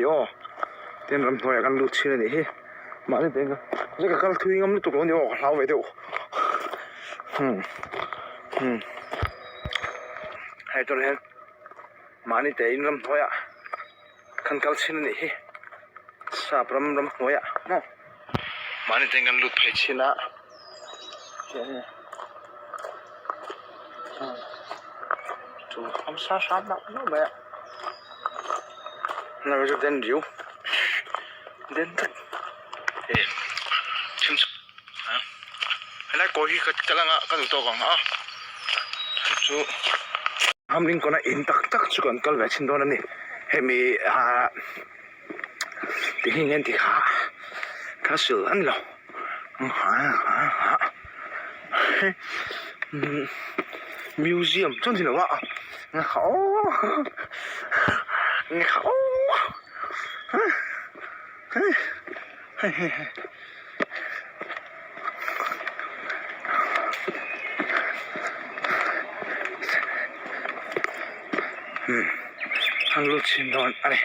hi aw tin ramhnuaiah kan lut thin a nih hi mahni te in ka kal thui ngam lutuk lo a ni aw ka hlau ve deuh hmm hmm hei tunah hian mahni te in ramhnuaiah kan kal thin a nih hi sap ram ramhnuaiah maw mahni te in kan lut phei thin a. Chu am sa hram mah mah mai a nang chu den riu den tak e thim a helai kawi hi ka kal anga ka duh tawk ang a chu hamling kawna in tak tak chu kan kal ve chhin dawn a ni hemi ah ti hi nge an ti kha castle a ni lo. Museum chuan ni lo a an lut chhin dawn a ni.